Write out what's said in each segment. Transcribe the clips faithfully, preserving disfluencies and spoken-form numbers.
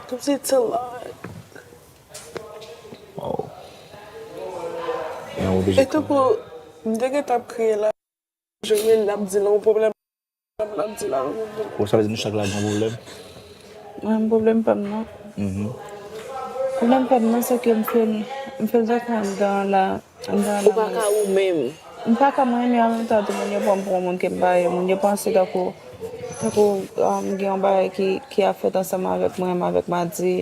Kòmsi it's a lot. Wow. Men ou oblije. E tankou, m te gentan ap kriye la. Jovenel ap di l yon pwoblèm, ap di la yon pwoblèm. Ou sa vle di nou chak la gen yon pwoblèm? Mwen, pwoblèm pa m nan. Mhm. Pwoblèm pa m nan, se ke m fè l, m fè l tankou anndan la, anndan la. Ou pa ka ou menm. M pa ka mwen menm, men an menm tan tou, moun yo pran m pou yon moun ke m pa ye. Moun yo panse tankou, tankou, um, gen yon bagay ki, ki ap fèt ansanm avèk mwen, avèk Madi,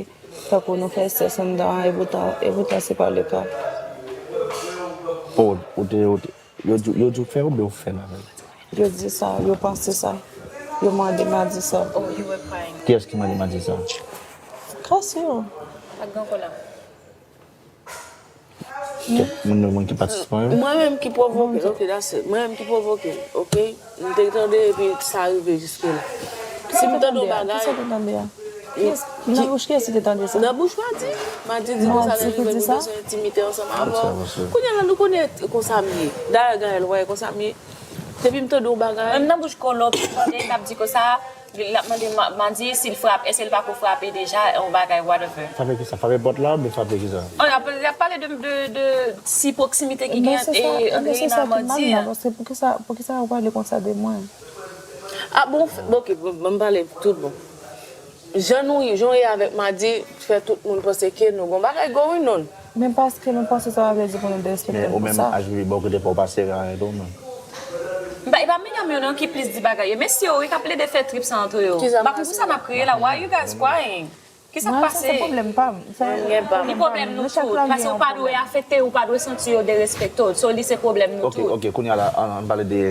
tankou nou fè sès anndan, e poutan, e poutan se pa le ka. Oh, ou te, ou te, yo di, yo di w fè oubyen ou fè l avè l? Yo di sa, yo panse sa. Yo mande Madi sa. Oh, you were crying. Kiyès ki mande Madi sa? Kase yo. Ak gran kò la. Kèt, moun yo, moun ki pa t sispann yo? Mwen menm ki pwovoke l, ok, that's it. Mwen menm ki pwovoke l, ok? M te tande epi sa rive jiske la. Si m tande yon bagay, kisa w te tande a? Kiyès, nan bouch kiyès ou te tande sa? Nan bouch Madi. Madi di konsa lè rive nou bezwen entimite ansanm avè w. Kounye a la nou konnen konsa m ye. Dayè Gaël wè konsa m ye. Depi m tande yon bagay. Menm nan bouch Kolo, m tande l ap di konsa, l ap mande Ma-, Madi si l frape, èske l pako frape deja, yon bagay, whatever. Frape kisa? Frape pòt la oubyen frape kisa? Oh, y ap, y ap pale de, de, de si pwoksimite ki gen ant, e, ant Reina ak Madi an. Paske poukisa, poukisa w pale konsa de mwen? Ah bon, f-, bon, ok, bon, bon, m pale tout bon. Jan nou, jan w ye avèk Madi, fè tout moun panse ke nou gon bagay going on. Men paske nou panse sa pa vle di pou nou derespekte l pou sa. Men ou menm, H B B, bò kote pa w pa sere anyen tou, menm. M pa, e pa medam yo non ki plis di bagay yo. Men se yo wi k ap plede fè trip sa antre yo. M pa konn pou sa m ap kriye la. Why you guys crying? Kisa k pase? Mwen, sa se pwoblèm pa m. Sa, li pwoblèm nou tout. Paske ou pa dwe afekte, ou pa dwe santi yo derespekte w. So, li se pwoblèm nou tout. Ok, ok, kounye a la, ann, ann pale de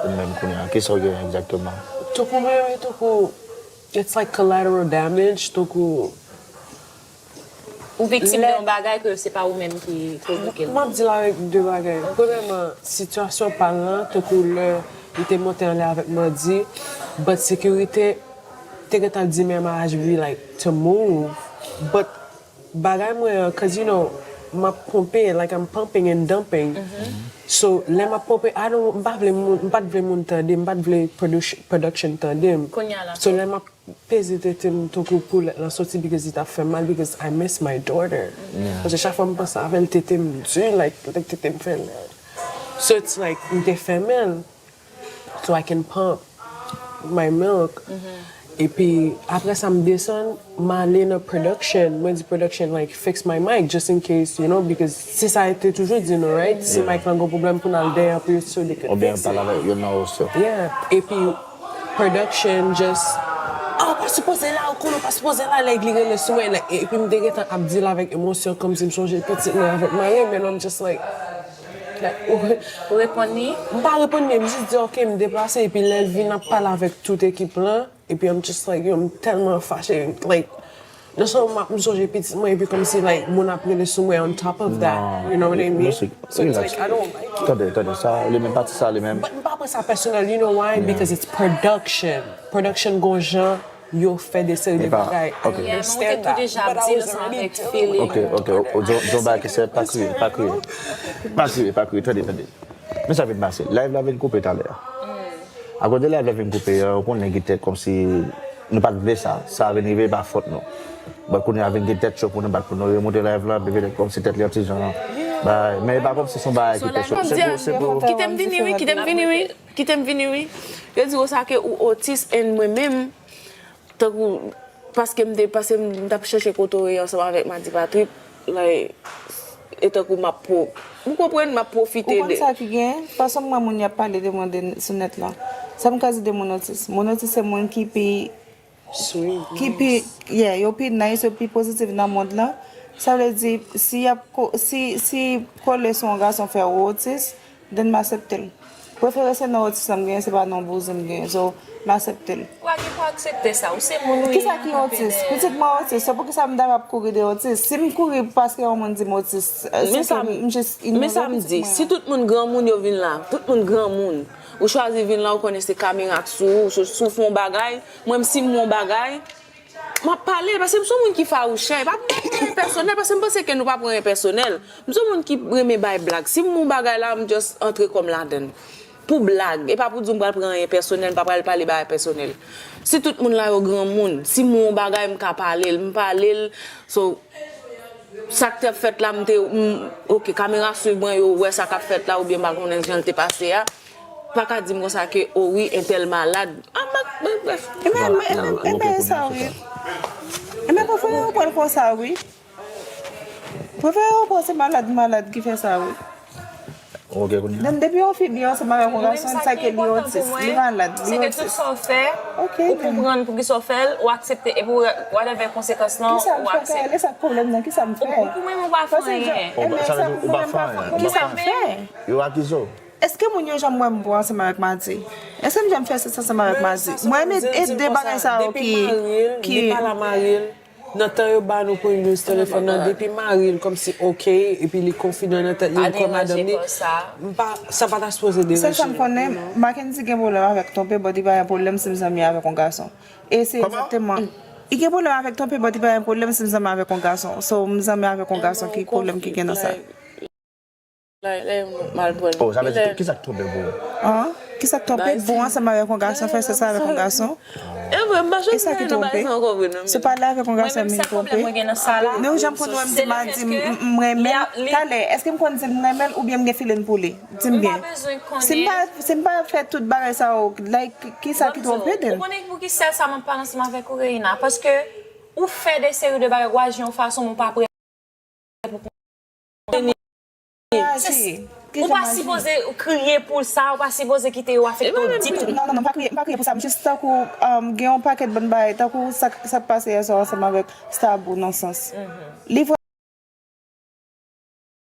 ou menm kounye a. Kisa w gen egzakteman? Tankou mwen, wi, tankou, it's like collateral damage, tankou Ou viktim de yon bagay ke se pa ou menm ki pwovoke l. M ap di l avèk de bagay. Premyèman, sitiyasyon pa l lan, tankou lè li te monte anlè avèk Madi, but sekirite te gentan di menm a H B B, like, to move, but bagay mwen an, cause you know, m ap ponpe, like, I'm pumping and dumping. So, lè m ap ponpe, I don't, m pa vle moun, m pa t vle moun tande m, m pa t vle produc-, production tande m. Kounye a la. So, lè m ap peze tete m tankou poulèt lan soti because li t ap fè m mal because I miss my daughter. Paske chak fwa m panse avè l, tete m di, like, like tete m fè lè. So it's like, m te fèmen l so I can pump my milk. Epi, apre sa, m desann, m ale nan production. Mwen di production, like, fix my mic, just in case, you know, because se sa yo te toujou di nou, right? Si mic lan gon pwoblèm pou n al dèyè pou yo so they could fix it. Oubyen pale avèk youn nan yo so. Yeah. Epi, production, just, "Ah, ou pa sipoze la, ou konnen ou pa sipoze la," like, li rele sou mwen, like, epi m te gentan ap deal avèk emosyon, kòmsi m sonje pitit mwen avèk mari m, and I'm just like, like, ou reponn li? M pa reponn li, m jis di, "Ok," m deplase, epi lè l vin ap pale avèk tout ekip lan, epi I'm just like, yo, m tèlman fache, like, nan sèl moman m sonje pitit mwen, epi kòmsi, like, moun ap rele sou mwen on top of that, you know what I mean? So it's like, I don't like it. Tande, tande, sa, li menm pati sa, li menm. But m pa pran sa pèsonèl, you know why? Because it's production. Production gon jan yo fè de seri de bagay. I understand that. But I wasn't ready to. Ok, ok, o, o, di yon, di yon bagay ki sè, pa kriye, pa kriye. Pa kriye, pa kriye, tande, tande. Men sa vin pase. Live la vin koupe talè. Akoz live la vin koupe, ou konnen gen tèt kòmsi nou pa t vle sa. Sa vin rive, pa fòt nou. Bon, kounye a vin gen tèt cho pou nou bat, pou nou remonte live la, epi vin kòmsi tèt li yon ti jan. Bay, men e pa kòmsi se yon bagay ki pèsonèl. Se pou, se pou. Kite m vini, wi, kite m vini, wi. Kite m vini, wi. Yo di konsa ke ou otis, and mwen menm, tankou, paske m te, paske m t ap chèche kote w ye ansanm avèk Madi Patrick, like, e tankou m ap pwo-, ou konprann, m ap pwofite de. Ou konn sa ki gen? Fason m wè moun y ap pale de mwen de, sou nèt lan. Sa m ka di de moun otis? Moun otis se moun ki pi, ki pi, yeah, yo pi nice, yo pi pozitif nan mond lan. Sa vle di, si y ap ko-, si, si kole sou yon gason fè ou otis, then m aksepte l. Prefere se non otis lan m genyen, se pa non bouzen m genyen. So, m aksepte l. Ou pa gen pou aksepte sa. Ou se moun ou ye. Kisa ki otis? Pitit mwen otis. Se poukisa m ta ap kouri de otis? Si m kouri paske yon moun di m otis, se ke m jis inyore pitit mwen an. Men sa m di, si tout moun granmoun yo vin la, tout moun granmoun, ou chwazi vin la, ou konnen se kamera k sou ou, si w fè yon bagay, mwen menm si m wè yon bagay, m ap pale, paske m se yon moun ki fawouchè. E pa pou m pran pèsonèl, paske m panse ke nou pa pran pèsonèl. M se yon moun ki renmen bay blag. Si m wè yon bagay la, m just antre kò m ladann. pou blag. E pa pou di m pral pran anyen pèsonèl, m pa pral pale bagay pèsonèl. Si tout moun la yo granmoun, si m wè yon bagay, m ka pale l, m pale l. So, sa k t ap fèt la, m te, m, ok, kamera swiv mwen, yo wè sa k ap fèt la, oubyen m pa konnen jan l te pase a. Pa ka di m konsa ke, o wi, entèl malad. Ah, ma, bref. Ebyen, ebyen, ebyen, sa, wi. Ebyen, prefere yo pran l konsa, wi. Prefere yo pran se malad, malad ki fè sa, wi. Ok, kounye a. Depi yon fi byen ansanm avèk yon gason, sa ke li otis, li malad, li otis. Se ke tout sa w fè, ou konprann poukisa w fè l, ou aksepte, epi w, whatever konsekans lan, ou aksepte. Kisa m fè, Kayla? E sa k pwoblèm nan, kisa m fè? Ou, ou menm ou pa fè anyen. Sa vle di ou pa fè anyen. Kisa m fè? Yo akize w. Èske moun yo janm wè m bon ansanm avèk Madi? Èske m janm fè sèks ansanm avèk Madi? Mwen, m ede bagay sa yo ki, ki. Depi mari l, depi mari l, nan tan yo ba nou pou n use telefòn nan, depi mari l kòmsi ok, epi li konfidan nan tèt li, li kwè madanm li, m pa, sa pa ta sipoze deranje nou. Sèl sa m konnen, Mackenzie gen pwoblèm avèk twonpe, but li pa gen pwoblèm si m zanmi avèk yon gason. E se egzakteman. Li gen pwoblèm avèk twonpe, but li pa gen pwoblèm si m zanmi avèk yon gason. So, m zanmi avèk yon gason, ki pwoblèm ki gen nan sa? Lè, lè, lè, mal pran. Oh, sa vle di, kisa k twonpe pou ou? An? Kisa k twonpe pou ou ansanm avèk yon gason, fè sèks avèk yon gason? E vre, m pa janm gade nan bagay sa ankò vre, non. Se pale avèk yon gason, men twonpe. Men ou janm konn wè m di Madi, m, m, m renmen l. Talè, èske m konn di l m renmen l oubyen m gen feeling pou li? Di m byen. Si m pa, si m pa fè tout bagay sa yo, like, kisa ki twonpe then? Ou konnen pou ki sèl sa m ap pale ansanm avèk ou, Reina? Paske ou fè de seri de bagay, ou aji yon fason, men ou pa prè pou konprann. Ou pa sipoze kriye pou sa, ou pa sipoze kite yo afekte w ditou. Non, non, non, m pa kriye, m pa kriye pou sa. M jis tankou, um, gen yon pakèt bann bagay, tankou sa, sa k pase yè swa ansanm avèk Stabou nan sans. Li